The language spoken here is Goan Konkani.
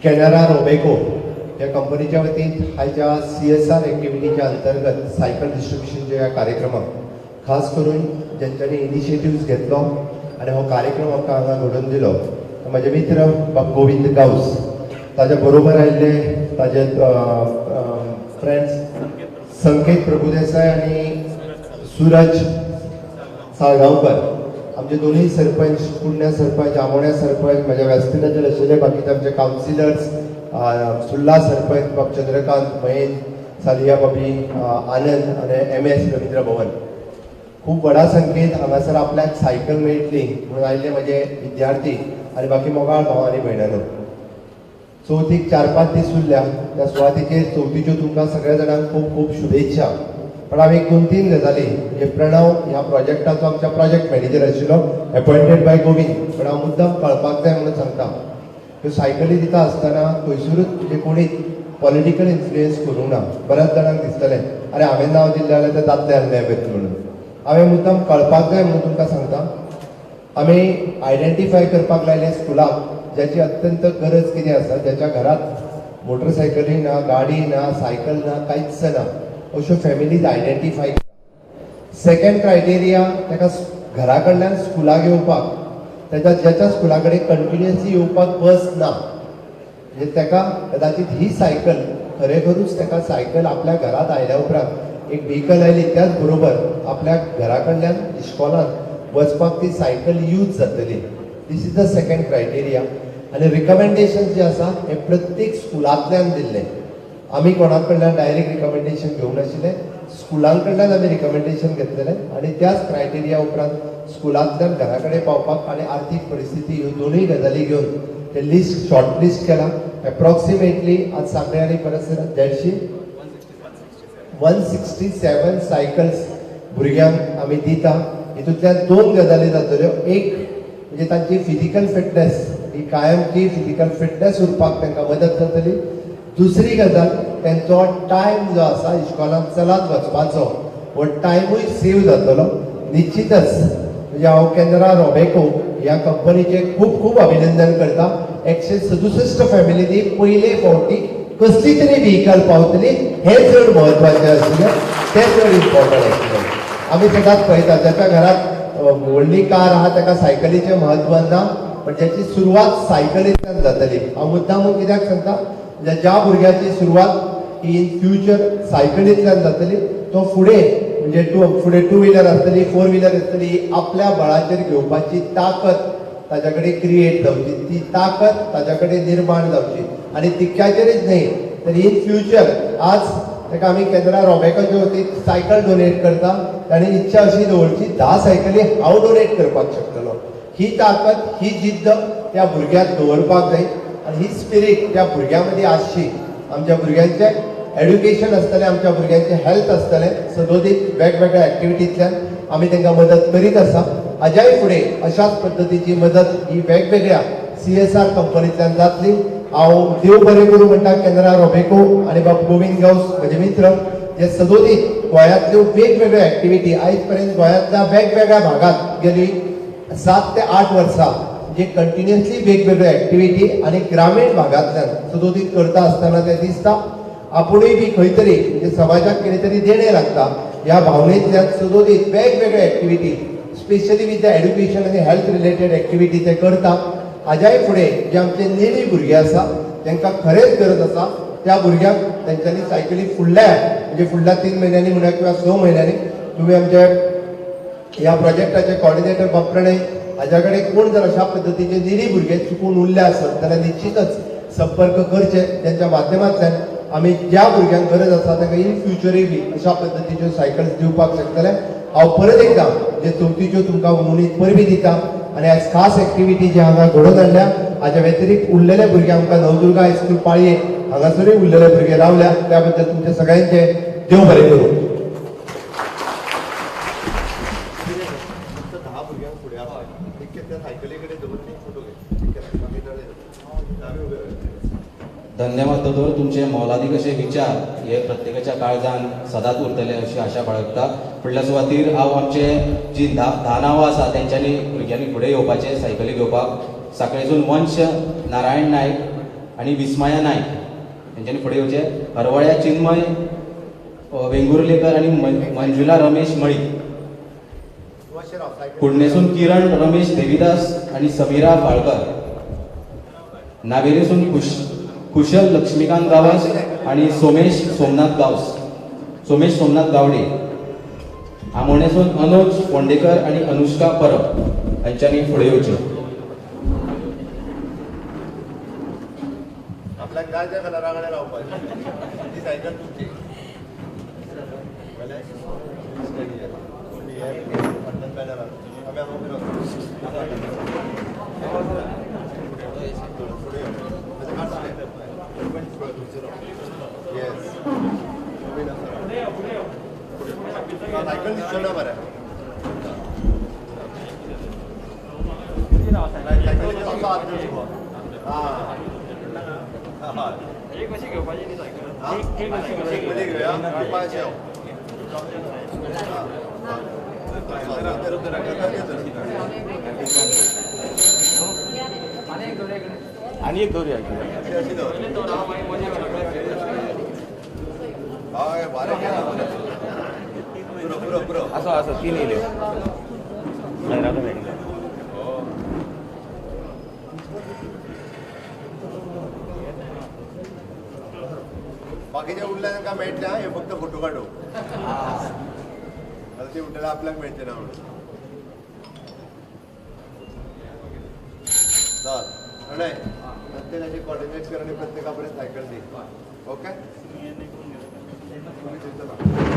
कॅनरा रोबेको ह्या कंपनीच्या वतीन आयच्या सीएसआर एक्टिविटीच्या अंतर्गत सायकल डिस्ट्रिब्युशनच्या ह्या कार्यक्रमाक खास करून ज्यांच्यानी इनिशिएटिव्ज घेतलो आनी हो कार्यक्रम आमकां हांगा घडोवन दिलो तो म्हजे मित्र बाब गोविंद गांवस, ताज्या बरोबर आयिल्ले ताजे फ्रेंड्स संकेत प्रभुदेसाय आनी सूरज साळगांवकर, आमचे दोनूय सरपंच, कुडण्या सरपंच, आमोण्या सरपंच, म्हज्या व्यासपिठाचेर आशिल्ले बाकीचे आमचे कावन्सिलर्स, सुर्ला सरपंच बाब चंद्रकांत, महेंद्र सालिया बाबी, आनंद आनी एमएस रवींद्र भवन, खूब व्हडा संख्येन हांगासर आपल्याक सायकल मेळटली म्हणून आयिल्ले म्हजे विद्यार्थी आनी बाकी मोगाळ भाव आनी भयणांनो, चवथीक 4-5 दीस उरल्या त्या सुवातेचेर चवथीच्यो तुमकां सगळ्या जाणांक खूब खूब शुभेच्छा. पण हांव एक 2-3 गजाली म्हणजे प्रणव ह्या प्रोजेक्टाचो आमच्या प्रोजेक्ट मॅनेजर आशिल्लो, एपॉयंटेड बाय गोविंद, पण हांव मुद्दाम कळपाक जाय म्हणून सांगता, ह्यो सायकली दिता आसतना खंयसरूच म्हणजे कोणी पॉलिटिकल इन्फ्लुयन्स करूंक ना. बऱ्याच जाणांक दिसतलें अरे हांवें नांव दिल्लें जाल्यार तें जातलें आसलें म्हणून. हांवें मुद्दाम कळपाक जाय म्हणून तुमकां सांगता, आमी आयडेंटिफाय करपाक लायलें स्कुलाक ज्याची अत्यंत गरज कितें आसा, ज्याच्या घरात मोटरसायकली ना, गाडी ना, सायकल ना, कांयच ना, अश्यो फॅमिलीज आयडेंटिफाय. सेकंड क्रायटेरिया, ताका घरा कडल्यान स्कुलाक येवपाक ताच्या ज्याच्या स्कुला कडेन कंटिन्युअसली येवपाक बस ना, म्हणजे ताका कदाचित ही सायकल खरेखरूच ताका सायकल आपल्या घरात आयल्या उपरांत एक व्हेकल आयली त्याच बरोबर आपल्या घरा कडल्यान इश्कोलान वचपाक ती सायकल यूज जातली. This is the second criteria. आनी रिकमेंडेशन जे आसा हे प्रत्येक स्कुलांतल्यान दिल्लें, आमी कोणा कडल्यान डायरेक्ट रिकमेंडेशन घेवंक नाशिल्लें, स्कुलां कडल्यान आमी रिकमेंडेशन घेतलेलें आनी त्याच क्रायटेरिया उपरांत स्कुलांतल्यान घरा कडेन पावपाक आनी आर्थीक परिस्थिती ह्यो दोनूय गजाली घेवन ते लिस्ट शॉर्ट लिस्ट केलां. एप्रॉक्सिमेटली आज सांगणे आनी परस 150 167 सायकल्स भुरग्यांक आमी दिता. हितूंतल्यान 2 गजाली जातल्यो, एक म्हणजे तांची फिजिकल फिटनेस ही कायमची फिजिकल फिटनेस उरपाक तांकां मदत जातली, दुसरी गजाल तांचो टायम जो आसा इश्कोलांत चलात वचपाचो हो टायमूय सेव जातलो. निश्चितच म्हणजे हांव कॅनरा रोबेको ह्या कंपनीचें खूब खूब अभिनंदन करता. 167 फॅमिलींनी पयले फावटी कसली तरी व्हेकल पावतली हें चड म्हत्वाचें आशिल्लें, तें चड इम्पॉर्टंट आशिल्लें. आमी सदांच पळयता ज्याच्या घरात व्हडली कार आहा ताका सायकलीचें म्हत्व ना, पण ज्याची सुरवात सायकलींतल्यान जातली. हांव मुद्दामून कित्याक सांगता, ज्या भुरग्याची सुरवात ही इन फ्युचर सायकलींतल्यान जातली तो फुडें म्हणजे फुडें 2 व्हिलर आसतली, 4 व्हिलर आसतली, आपल्या बळाचेर घेवपाची ताकद ताच्या कडेन क्रिएट जावची, ती ताकद ताच्या कडेन निर्माण जावची. आनी तितक्याचेरच न्ही तर इन फ्युचर आज ताका आमी कॅनरा रोबेकोचे वतीन सायकल डोनेट करता, ताणें इच्छा अशी दवरची 10 सायकली हांव डोनेट करपाक शकतलो. ही ताकद, ही जिद्द त्या भुरग्याक दवरपाक जाय आनी ही स्पिरीट त्या भुरग्यां मदीं आसची. आमच्या भुरग्यांचें एड्युकेशन आसतलें, आमच्या भुरग्यांचें हेल्थ आसतलें, सदोदीत वेगवेगळ्या एक्टिविटींतल्यान आमी तांकां मदत करीत आसा. हाज्याय फुडें अशाच पद्दतीची मदत ही वेगवेगळ्या सीएसआर कंपनींतल्यान जातली. हांव देव बरें करूं म्हणटा कॅनरा रोबेको आनी बाब गोविंद गांवस म्हजे मित्र जे सदोदीत गोंयांतल्यो वेगवेगळ्यो एक्टिविटी आयज पर्यंत गोंयांतल्या वेगवेगळ्या भागांत गेली 7 ते 8 वर्सां जे कंटिन्युअसली वेगवेगळ्यो एक्टिविटी आनी ग्रामीण भागांतल्यान सदोदीत करता आसतना तें दिसता. आपुणूय बी खंय तरी म्हणजे समाजाक कितें तरी देणें लागता ह्या भावनेंतल्यान सदोदीत वेगवेगळ्यो activity specially with the education आनी हेल्थ रिलेटेड एक्टिविटी ते करता. हाज्याय फुडें जे आमचे नेणी भुरगे आसा तांकां खरेंच गरज आसा त्या भुरग्यांक तेंच्यांनी सायकली फुडल्या म्हणजे फुडल्या 3 म्हयन्यांनी म्हणा किंवा 6 म्हयन्यांनी तुमी आमचे ह्या प्रोजेक्टाचे कॉर्डिनेटर बाब प्रणय हाज्या कडेन कोण जर अशा पद्दतीचे निरी भुरगे चुकून उरले आसत जाल्यार निश्चितच संपर्क करचे, तेंच्या माध्यमांतल्यान आमी ज्या भुरग्यांक गरज आसा तांकां इन फ्युचरूय बी अशा पद्दतीच्यो सायकल्स दिवपाक शकतले. हांव परत एकदां जे चवथीच्यो तुमकां उमेद परबी दिता आनी आयज खास एक्टिविटी जी हांगा घडोवन हाडल्या हाज्या व्यतिरिक्त उरलेले भुरगे आमकां नवदुर्गा हायस्कूल पाळये हांगासरूय उरलेले भुरगे रावल्या त्या बद्दल तुमचे सगळ्यांचे देव बरें करूं. 10 भुरग्यांक फुडें त्या सायकली कडेन दवरली फोटो घे. धन्यवाद दोतोर, तुमचे मोलादीक अशे विचार हे प्रत्येकाच्या काळजान सदांच उरतले अशी आशा बाळगता. फुडल्या सुवातीर हांव आमचे जी 10 नांवां आसा तेंच्यांनी भुरग्यांनी फुडें येवपाचें सायकली घेवपाक. साखळेसून वंश नारायण नायक, आनी विस्मया नायक हेंच्यांनी फुडें येवचें. हरवळ्या चिन्मय वेंगुर्लेकर आनी मंजुला रमेश मळीक. कुडणेसून किरण रमेश देविदास आनी समीरा फाळकर. नावेरेसून कुशल लक्ष्मीकांत गांवस आनी सोमेश सोमनाथ गांवस, सोमेश सोमनाथ गावडे. आमोणेसून अनुज फोंडेकर आनी अनुष्का परब हांच्यांनी फुडें येवचें. आपल्याक जाय त्या कलरा कडेन रावपाचें. ती सायकल तुमची. आमी हांगा उबे रावता. फुडें यो. येस, सायकल दिसचो ना बरें. सायकलीचेर असो हात घेवचो. आं, एक कशी घेवपाची ती सायकल? एक पयलीं घेवया, पांचशे. आनी एक दवरुया. अशी दवर. हय, बरें केलां. पुरो पुरो पुरो. आसा आसा, तीन येयल्यो. बाकीचे उरले तांकां मेळटले. हे फक्त फोटो काडू. आतां ते उरलेले आपल्याक मेळचे ना म्हणून. चल प्रणय, प्रत्येकाची कॉर्डिनेट कर आनी प्रत्येका पर्यंत सायकल दी. ओके, तुमी थंय चला.